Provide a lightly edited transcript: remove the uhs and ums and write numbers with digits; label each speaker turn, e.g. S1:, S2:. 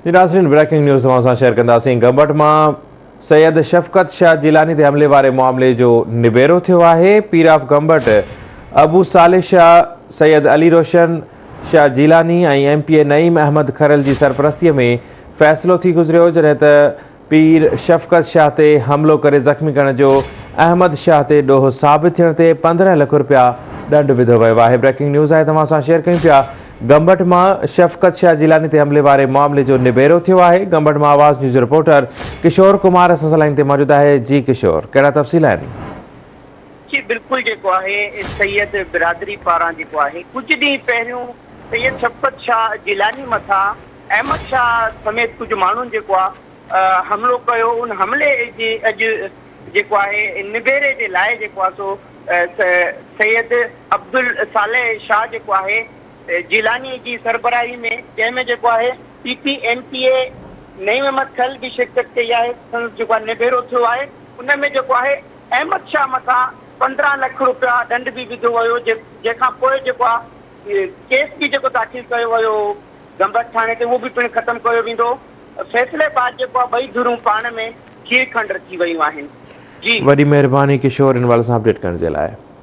S1: جي ناظرين breaking news توهان سان شيئر ڪنداسين گمبٽ مان سيد شفقت شاهه جيلاني تي حملي واري معاملي جو نبيرو ٿيو آهي Pir of Gambat Abu Salih Shah Syed Ali Roshan Shah Jilani ۽ M P A Naeem Ahmed Kharal جي سرپرستي ۾ فيصلو ٿي گذريو جڏهن ته پير شفقت شاهه تي حملو ڪري زخمي ڪرڻ جو احمد شاهه تي ڏوهه ثابت ٿيڻ تي 15 لک رپيا ڏنڊ وڌو ويو آهي بريڪنگ نيوز آهي توهان سان شيئر ڪيون پيا گمبٽ مان شفقت شاهه جيلاني تي حملي واري معاملي جو نبيرو ٿيو آهي گمبٽ مان آواز نيوز جو رپورٽر ڪشور ڪمار اسان سان لائين تي موجود آهي جي ڪشور ڪهڙا تفصيل آهن.
S2: جي بلڪل جيڪو آهي سيد برادري پاران جيڪو آهي ڪجهه ڏينهن پهريون سيد شفقت شاهه جيلاني مٿان احمد شاهه سميت ڪجهه ماڻهن جيڪو آ حملو ڪيو ان حملي جي اڄ جيڪو آهي نبيري جي لاء جيڪو آ سو سيد عبدالصالح شاهه جيڪو آهي جيلاني جي سربراهي ۾ جنهن ۾ جيڪو آهي P P M P A Naeem Ahmed Khal به شرڪت ڪئي آهي سندس جيڪو آهي نبيرو ٿيو آهي ان ۾ جيڪو آهي احمد شاهه مٿان 15 لک روپيا ڏنڊ به وڌو ويو جنهن کان پوء جيڪو آ ڪيس به جيڪو داخل ڪيو ويو هو گمبٽ ٿاڻي تي اهو به پڻ ختم ڪيو ويندو. فيصلي بعد جيڪو آهي ٻئي ڌريون پاڻ ۾ کير کنڊ ٿي ويون آهن. جي.
S1: وڏي مهرباني ڪشور ان حوالي سان اپڊيٽ ڪرڻ جي لاء.